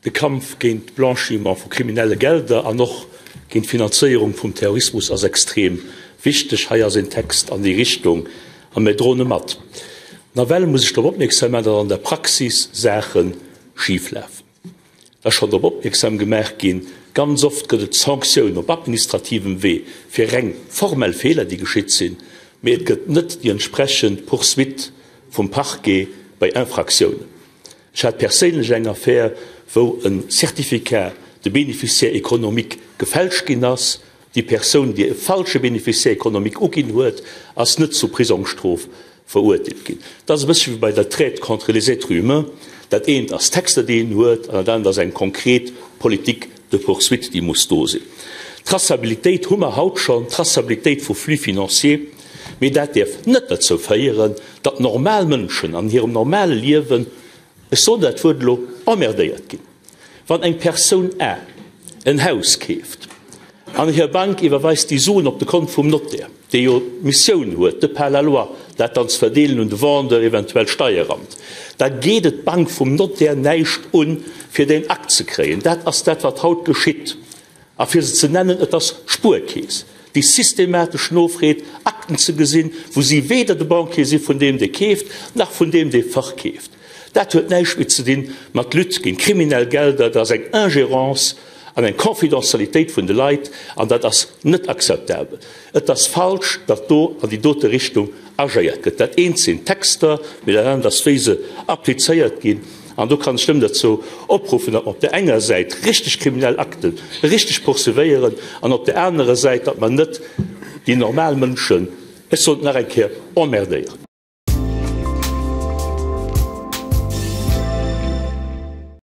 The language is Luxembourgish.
De Kampf géint Blanchiment vu kriminelle Gelder an och géint d'Finanzéierung vum Terrorismus ass extrem wichteg. Hei ass een Text an déi Richtung a mir droen e mat. Nawell muss ech drop opmierksam maachen, datt an der Praxis Saache schiflafen. Et ass schonn drop opmierksam gemaach ginn, ganz oft gëtt et Sanktiounen op administrativem Wee fir reng formell Feeler, déi geschitt sinn, mee et gëtt net déi entsprechend Poursuite vum Parquet bei Infraktiounen. Ech hat perséinlech eng Affär, wou e Certificat de bénéficiaire économique gefälscht ginn ass. Déi Persoun, déi e falsche Bénéficiaire économique uginn huet, ass net zu Prisongsstrof verurteelt ginn. Dat ass e bëssche wéi bei der Traite contre les êtres humains. Dat eent ass Texter, déi een huet, an dat anert ass eng konkret Politique de poursuite, déi muss do sinn. Traçabilitéit hu mer haut schonn, Traçabilitéit vu Flux financiers. Mee dat däerf net derzou féieren, datt normal Mënschen an hirem normale Liewen, ech soen dat Wuert elo, emmerdéiert ginn. Wann eng Persoun A en Haus keeft an hir Bank iwwerweist déi Suen op de Kont vum Notaire, dee jo d'Missioun huet, de par la loi, dat dann ze verdeelen un de Vendeur, eventuell Steieramt, da geet et d'Bank vum Notaire näischt un, fir deen Akt ze kréien. Dat ass dat, wat haut geschitt. A fir se ze nennen, et ass d'Spuerkeess, déi systematesch nofreet, Akten ze gesinn, wou si weder de Banquier si vun deem, dee keeft, nach vun deem, dee verkeeft. Dat huet näischt méi ze dinn mat Lutte géint kriminell Gelder, dat ass eng Ingérence an eng Confidentialitéit vun de Leit, an dat ass net akzeptabel. Et ass falsch, datt do an déi dote Richtung agéiert gëtt. Dat eent sinn d'Texter, mee dat anert ass, wéi se applizéiert ginn. An do kann ech nëmmen derzou opruffen, datt mer op där enger Säit richteg kriminell Akte richteg poursuivéieren an op där anerer Säit, datt mer net déi normal Mënschen, ech soen et nach eng Kéier, emmerdéieren.